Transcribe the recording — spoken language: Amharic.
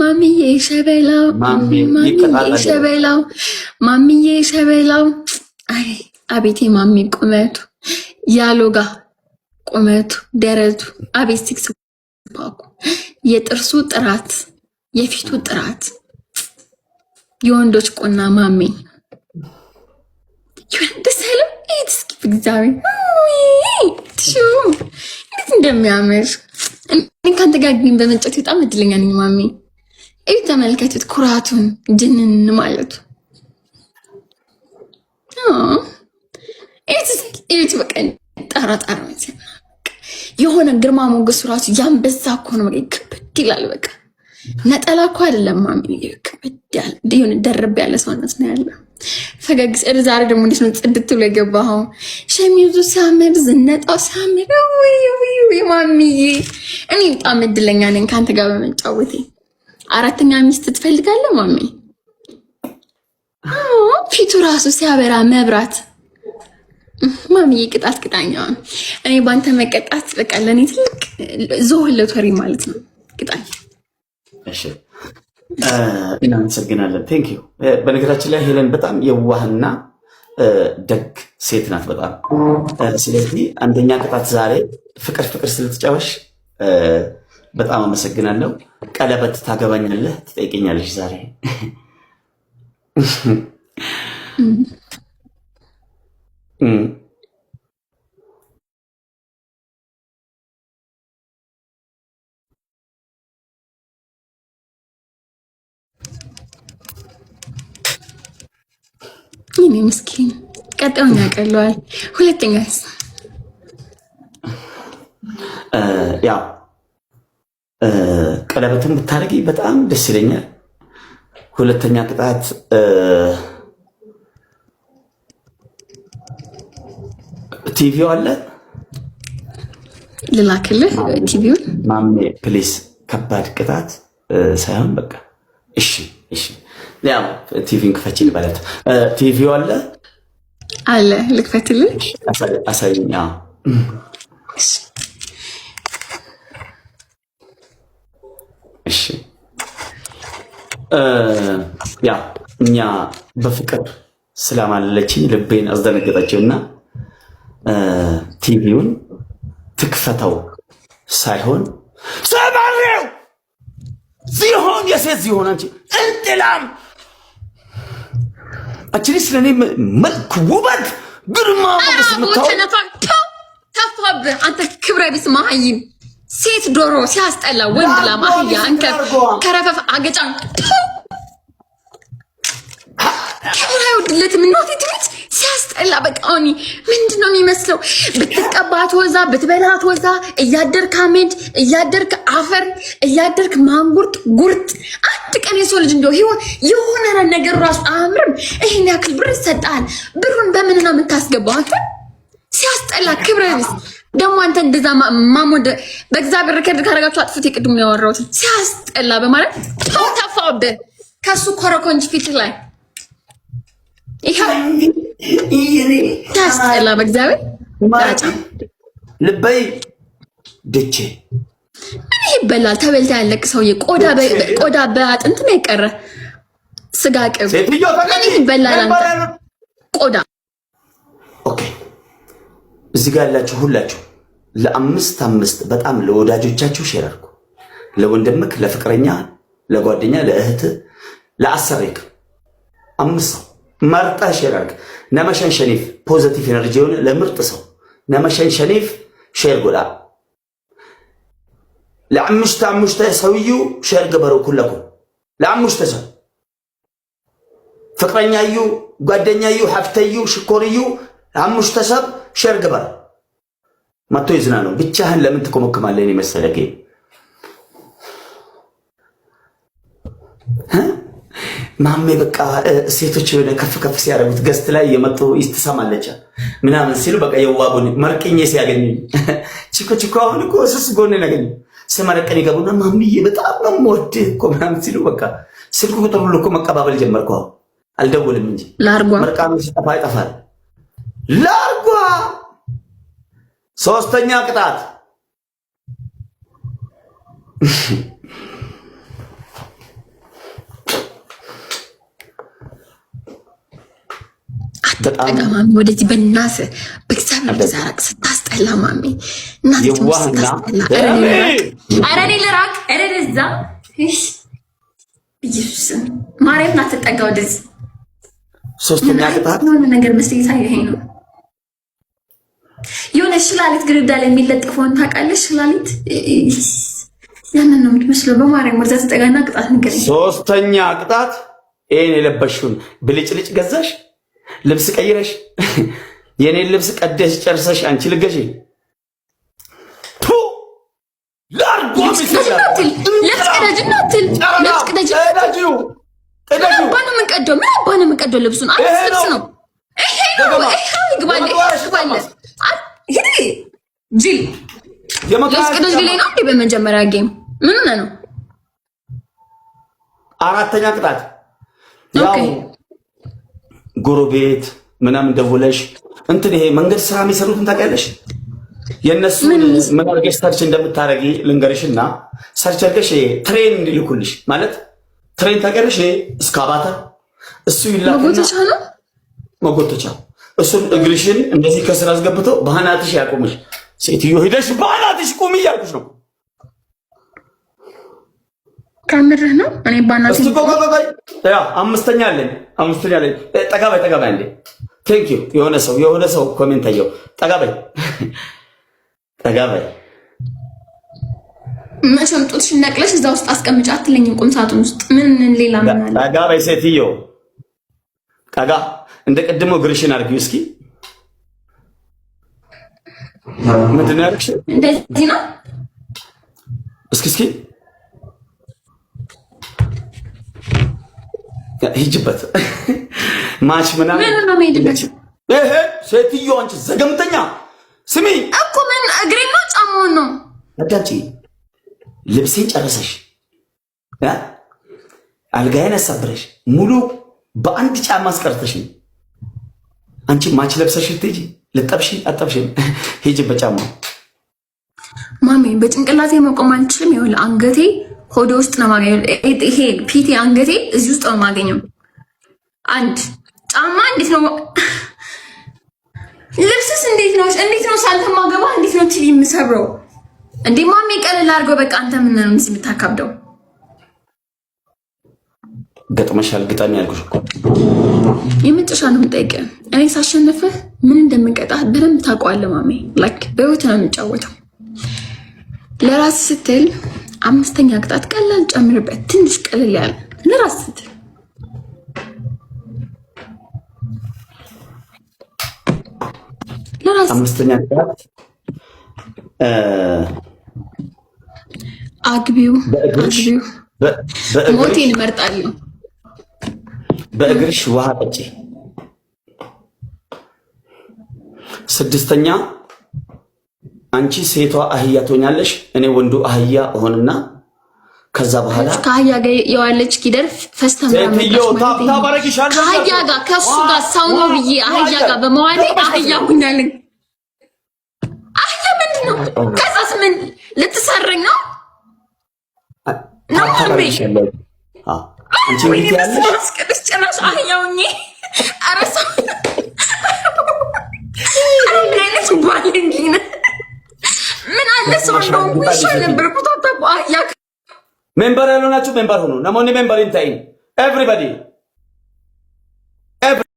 ማሚዬ ሸበላው፣ ማሚዬ ሸበላው፣ ማሚዬ ሸበላው። አይ አቤቴ ማሚ ቁመቱ ያሎጋ ቁመቱ ደረቱ፣ አቤት six pack ኡ፣ የጥርሱ ጥራት፣ የፊቱ ጥራት፣ የወንዶች ቁና ማሜ ደስ አይልም? እስኪ እግዚአብሔር እንዴት እንደሚያምር። እኔ ከአንተ ጋር ግን በመጫወት በጣም እድለኛ ነኝ ማሜ። እዩ ተመልከቱት፣ ኩራቱን ጅንን ማለቱ እዩት። በቃ ጠራ ጠራ የሆነ ግርማ ሞገሱ ራሱ ያንበሳ እኮ ነው። በቃ ክብድ ይላል። በቃ ነጠላ እኮ አይደለም ማሚ፣ ክብድ ያለ የሆነ ደረብ ያለ ሰውነት ነው ያለው። ፈገግ ስል ዛሬ ደግሞ እንዴት ነው ጽድት ብሎ የገባኸው? ሸሚዙ ሲያምር፣ ዝነጣው ሲያምር፣ ውይ ማሚዬ፣ እኔ በጣም እድለኛ ነኝ ከአንተ ጋር በመጫወቴ። አራተኛ ሚስት ትፈልጋለህ ማሚ? ፊቱ ራሱ ሲያበራ መብራት። ማሚዬ ቅጣት ቅጣኛውን። እኔ በአንተ መቀጣት በቃ ለእኔ ትልቅ ዞህ ሎተሪ ማለት ነው። ቅጣኝ። እሺ እናመሰግናለን። Thank you። በነገራችን ላይ ሄለን በጣም የዋህና ደግ ሴት ናት በጣም። ስለዚህ አንደኛ ቅጣት ዛሬ ፍቅር ፍቅር ስለተጫወሽ በጣም አመሰግናለሁ። ቀለበት ታገባኛለህ፣ ትጠይቀኛለሽ ዛሬ። ይኔ ምስኪን ቀጣዩን ያቀለዋል። ሁለተኛስ? ያው ቀለበትን ብታደርጊ በጣም ደስ ይለኛል። ሁለተኛ ቅጣት ቲቪው አለ ልላክልህ ቲቪውን ማሜ please። ከባድ ቅጣት ሳይሆን በቃ እሺ፣ እሺ ያው ቲቪን ክፈች ልበለት። ቲቪው አለ አለ ልክፈትልህ፣ አሳይኝ። እሺ ያ እኛ በፍቅር ስላማለችኝ ልቤን አስደነገጠችው እና ቲቪውን ትክፈተው ሳይሆን ሰባሬው ዚሆን የሴት ዚሆን አንቺ እንጥላም አንቺ ስለኔ መልክ፣ ውበት፣ ግርማ ተፋብህ አንተ ክብረ ቢስ መሀይም ሴት ዶሮ ሲያስጠላ ወንድ ላም አህያ አንተ ከረፈፍ አገጫ ክብር አይወድለትም። እናቴ ትምህርት ሲያስጠላ በቃ እኔ ምንድን ነው የሚመስለው? ብትቀባት ወዛ፣ ብትበላት ወዛ፣ እያደርክ አመድ፣ እያደርክ አፈር፣ እያደርክ ማንጉርት ጉርጥ። አንድ ቀን የሰው ልጅ እንደው የሆነ ነገር ራሱ አያምርም። ይሄን ያክል ብር ይሰጣል። ብሩን በምን ነው የምታስገባው አንተ? ሲያስጠላ ክብረ ቢስ ደግሞ አንተ እንደዛ ማሞድ በእግዚአብሔር record ካደረጋችሁ አጥፉት። የቅድሙ ያወራሁትን ሲያስጠላ በማለት ተፋብህ ከሱ ኮረኮንች ፊት ላይ ሲያስጠላ በእግዚአብሔር ልበይ ድቼ ምን ይበላል? ተበልታ ያለቅ ሰውዬ ቆዳ በአጥንት ነው የቀረ ስጋ ቅብ ምን ይበላል? አንተ ቆዳ። Okay፣ እዚህ ጋር ያላችሁ ሁላችሁ ለአምስት አምስት በጣም ለወዳጆቻችሁ share አድርጉ። ለወንድምክ፣ ለፍቅረኛ፣ ለጓደኛ፣ ለእህት፣ ለአሰሬክ አምስት ሰው መርጠህ share አድርግ። ነመሸንሸኒፍ positive energy የሆነ ለምርጥ ሰው ነመሸንሸኒፍ share godhaa ለአምሽተ አምሽተ ሰውዩ share ግበሩ ኩለኩም ለአምሽተ ሰው ፍቅረኛዩ ጓደኛዩ ሀፍተዩ ሽኮርዩ አምሽተ ሰብ share ግበር መጥቶ ይዝና ነው። ብቻህን ለምን ትኮመክማለህ? እኔ መሰለ ማሜ በቃ ሴቶች የሆነ ከፍ ከፍ ሲያደርጉት guest ላይ የመጡ ትሰማለች ምናምን ሲሉ በቃ የዋጎን መርቅኜ ሲያገኙኝ ቺኮ ቺኮ አሁን እኮ ስስ ጎን ያገኙ ስመረቀን ይገቡና ማምዬ በጣም ነው የምወድህ እኮ ምናምን ሲሉ በቃ ስልኩ ቁጥር ሁሉ እኮ መቀባበል ጀመርኩ። አሁን አልደውልም እንጂ መርቃኑ ሲጠፋ ይጠፋል። ላርጓ ሶስተኛ ቅጣት በጣም ማሚ ወደዚህ በእናትህ በእግዚአብሔር ወደዛ ራቅ። ስታስጠላ ማሚ እናቴ የዋህና ስታስጠላ። ኧረ እኔ ልራቅ። ኧረ ለዛ ኢየሱስ ማርያም አትጠጋ ወደዚህ። ሶስተኛ ቅጣት የሆነ ነገር መስሎኝ ይሄ ነው። የሆነ ሽላሊት ግድግዳ ላይ የሚለጠፈውን ታውቃለህ? ሽላሊት ያንን ነው የምትመስለው። በማርያም ወደዛ ተጠጋና ቅጣት ንገረኝ። ሶስተኛ ቅጣት ይሄን የለበሽውን ብልጭልጭ ገዛሽ፣ ልብስ ቀይረሽ፣ የኔን ልብስ ቀደሽ ጨርሰሽ አንቺ ልገዢ ቱ ላርጎ ልብስ ቅደጅ ልብስ ቅደጅ ምን አባ ነው የምንቀደው? ምን አባ ነው የምንቀደው? ልብሱን አዲስ ልብስ ነው ይሄ ነው። ይሄው ይግባል፣ ይግባል። ይሄ ጅል ልብስ ቅደጅ ሊለኝ ነው እንዴ? በመጀመሪያ game ምን ሆነህ ነው? አራተኛ ቅጣት ያው ጎረቤት ምናምን ደውለሽ እንትን ይሄ መንገድ ስራ የሚሰሩትን ታውቂያለሽ? የእነሱ ምን አድርገሽ search እንደምታደርጊ ልንገርሽና search አድርገሽ ትሬን እንዲልኩልሽ ማለት ትሬን ታውቂያለሽ? ይሄ እስካባታ እሱ ይላክና መጎተቻ ነው መጎተቻ እሱን እግርሽን እንደዚህ ከስራ አስገብተው በአናትሽ ያቆምሽ። ሴትዮ ሂደሽ በአናትሽ ቁሚ እያልኩሽ ነው። ከምርህ ነው? እኔ ባናቴ እስቲ ቆይ ቆይ ቆይ፣ ያ አምስተኛ አለኝ፣ አምስተኛ አለኝ። ጠጋ በይ ጠጋ በይ አንዴ። Thank you። የሆነ ሰው comment አየሁ። ጠጋ በይ ጠጋ በይ። መቼም ጡትሽን ነቅለሽ እዛ ውስጥ አስቀምጫ አትለኝም። ቁም ሳጥን ውስጥ ምን ሌላ ምን አለ? ጠጋ በይ ሴትዮ ጠጋ። እንደ ቅድሞ እግርሽን አድርጊው እስኪ። ምንድን ነው ያልኩሽ? እንደዚህ ነው። እስኪ እስኪ ሂጅበት match ምናምን ምን ነው የምሄድበት? ይሄ ሴትዮ አንቺ ዘገምተኛ ስሚ እኮ ምን እግሬ ነው ጫማውን ነው አዳምጪ። ልብሴን ጨርሰሽ አልጋዬን አሳብረሽ ሙሉ በአንድ ጫማ አስቀርተሽ አንቺ match ለብሰሽ ልትሄጂ ልጠብሺ አጠብሽ ሂጂ በጫማ። ማሚ በጭንቅላቴ መቆም አልችልም። ይኸውልህ አንገቴ ሆዴ ውስጥ ነው የማገኘው። ይሄ ፒቴ አንገቴ እዚህ ውስጥ ነው የማገኘው። አንድ ጫማ እንዴት ነው? ልብስስ እንዴት ነው? እንዴት ነው ሳንተ ማገባ? እንዴት ነው ቲቪ የምሰብረው? እንዴ ማሚ ቀለል አድርገው። በቃ አንተ ምን ነው እዚህ የምታካብደው? ገጥመሻል። ግጠሚ ያልኩሽ እኮ። የመጨረሻ ነው የምጠይቅህ። እኔ ሳሸንፍህ ምን እንደምንቀጣህ በደንብ ታውቀዋለህ ማሜ። Like በህይወት ነው የምጫወተው። ለራስ ስትል አምስተኛ ቅጣት ቀላል ጨምርበት፣ ትንሽ ቀለል ያለ ለራስ ስትል። ለራስ አምስተኛ ቅጣት አግቢው አግቢው፣ ሞቴን እመርጣለሁ። በእግርሽ ውሃ ጠጪ። ስድስተኛ አንቺ ሴቷ አህያ ትሆኛለሽ፣ እኔ ወንዱ አህያ እሆንና ከዛ በኋላ ከአህያ ጋር የዋለች ጊደር ፈስተምራ ከአህያ ጋር ከእሱ ጋር ሰው ነው ብዬ አህያ ጋር በመዋሌ አህያ ሁኛለኝ። አህያ ምንድን ነው? ከዛስ ምን ልትሰረኝ ነው? ነው ቅዱስ ጭራሽ አህያ ሁኜ ኧረ ሰው ምን አይነት ባለንጊ ነህ? ምን አለ ሰው እንደሆንኩ ይሻል ነበር እኮ ታታቁ አህያ Member ያልሆናችሁ member ሁኑ። Namoonni member hin ta'in everybody